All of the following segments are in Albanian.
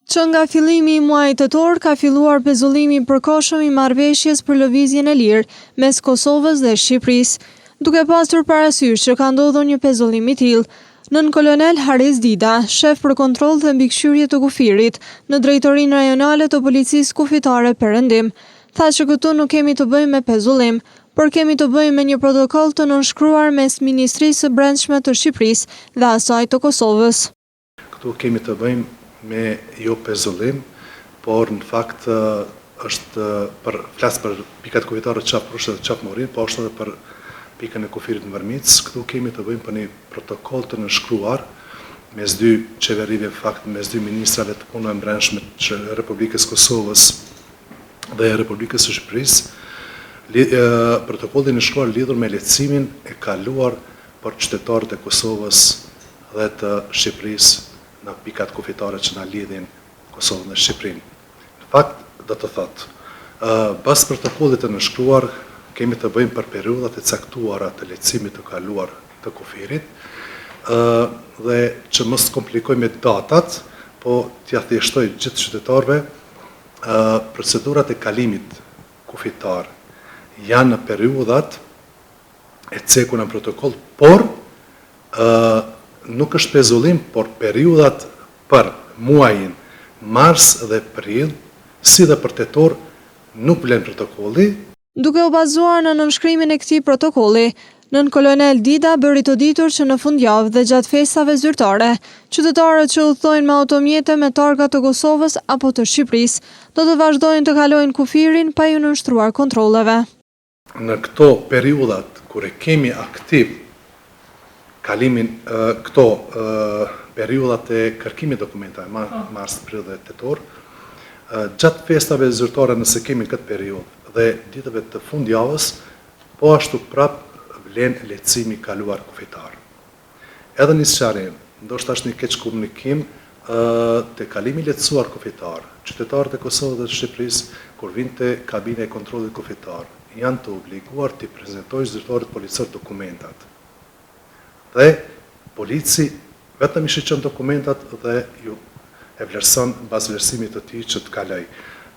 Që nga fillimi i muajit tetor ka filluar pezullimi i përkohshëm i marrëveshjes për lëvizjen e lirë mes Kosovës dhe Shqipërisë. Duke pasur parasysh që ka ndodhur një pezullim i tillë, Nënkolonel Haris Dida, shef për kontroll dhe mbikëqyrje të kufirit në Drejtorinë Rajonale të Policisë Kufitare Perëndim, tha që këtu nuk kemi të bëjmë me pezullim, por kemi të bëjmë me një protokoll të nënshkruar mes Ministrisë së Brendshme të Shqipërisë dhe asaj të Kosovës. Këtu kemi të bëjmë me jo pezullim, por në fakt është për flas për pikat kufitare Qafë Prushë dhe Qafë Morinë, po ashtu edhe për pikën e kufirit në Vërmicë, këtu kemi të bëjmë për një protokoll të nënshkruar mes dy qeverive, në fakt mes dy ministrave të Punëve Brendshme të Republikës Kosovës dhe Republikës së Shqipërisë, protokolli i nënshkruar lidhur me lehtësimin e kaluar për qytetarët e Kosovës dhe të Shqipërisë në pikat kufitare që na lidhin Kosovën dhe Shqipërinë. Në fakt, do të thotë, bazë protokollit të nënshkruar kemi të bëjmë për periudhat e caktuara të lehtësimit të kaluar të kufirit, dhe që mos të komplikoj me datat, po t'ia thjeshtoj gjithë qytetarëve, procedurat e kalimit kufitar janë në periudhat e cekura në protokoll, por nuk është pezullim, por periudhat për muajin mars dhe prill, si dhe për tetor, nuk vlen protokolli. Duke u bazuar në nënshkrimin e këtij protokolli, nënkolonel Dida bëri të ditur që në fundjavë dhe gjatë festave zyrtare, qytetarët që udhëtojnë me automjete me targa të Kosovës apo të Shqipërisë, do të vazhdojnë të kalojnë kufirin pa iu nënshtruar kontrolleve. Në këto periudhat kur e kemi aktiv kalimin, këto periudhat e kërkimit dokumentave, po. mars, prill dhe tetor, gjatë festave zyrtare nëse kemi këtë periudhë dhe ditëve të fundjavës, po ashtu prap vlen lehtësimi kaluar kufitar. Edhe një sqarim, ndoshta është një keqkomunikim, te kalimi i lehtësuar kufitar, qytetarët e Kosovës dhe të Shqipërisë kur vijnë te kabina e kontrollit kufitar, janë të obliguar t'i prezentojnë zyrtarit policor dokumentat. Dhe polici vetëm i shiqon dokumentat dhe ju e vlerëson në bazë vlerësimit të tij që të kalojë.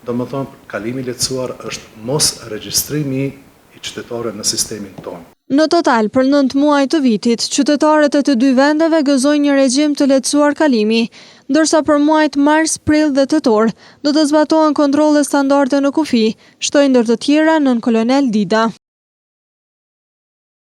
Domethënë, kalimi i lehtësuar është mosregjistrimi i qytetarëve në sistemin tonë. Në total, për nëntë muaj të vitit, qytetarët e të dy vendeve gëzojnë një regjim të lehtësuar kalimi, ndërsa për muajt mars, prill dhe tetor, do të zbatohen kontrolle standarde në kufi, shtoi ndër të tjera nënkolonel Dida.